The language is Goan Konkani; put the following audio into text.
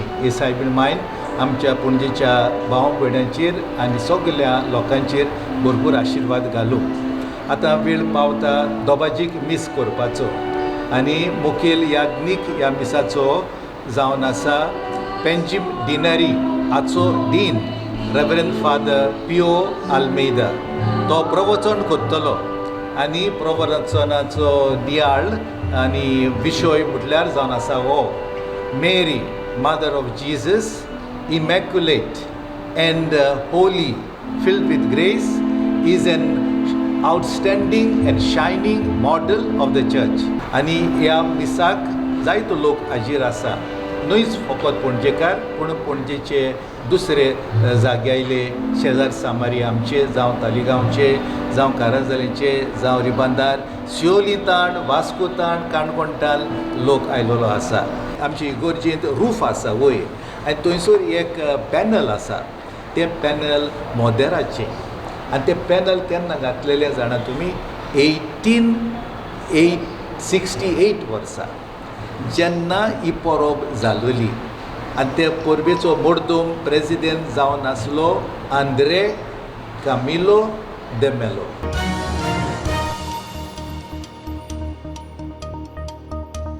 करची. हे सायबीण मायन आमच्या पणजेच्या भाव भयणांचेर आनी सगल्या लोकांचेर भरपूर आशिर्वाद घालूं. आतां वेळ पावता दोबाजीक मीस करपाचो आनी मुखेल याज्ञीक ह्या मिसाचो जावन आसा पेंजीम डिनरी हाचो डीन रेवरंड फादर पियो आल्मेदा. तो प्रवचन करतलो आनी प्रवचनाचो नियाळ आनी विशय म्हटल्यार जावन आसा हो Mary, mother of Jesus, immaculate and holy, filled with grace, is an outstanding and shining model of the church. आनी ह्या मिसाक जायतो लोक हाजीर आसा, न्हूच फकत पणजेकार पूण पणजेचे दुसरे जाग्यायले शेजार सामारी आमचे, जावं तालिगांवचे, जावं कारांजलीचे, जावं रिबांदार, सियोलींताण, वास्कोताण, काणकोणतान लोक आयलेलो आसा. आमचे इगोर्जेंत रूफ आसा वयर आनी थंयसर एक पॅनल आसा. तें पॅनल मोदेराचें आनी तें पॅनल केन्ना घातलेलें जाणा तुमी? 18868 वर्सा, जेन्ना ही परब जालोली आनी ते परबेचो मोर्दोम प्रेजिडेंट जावन आसलो आंद्रे कामिलो दे मेलो.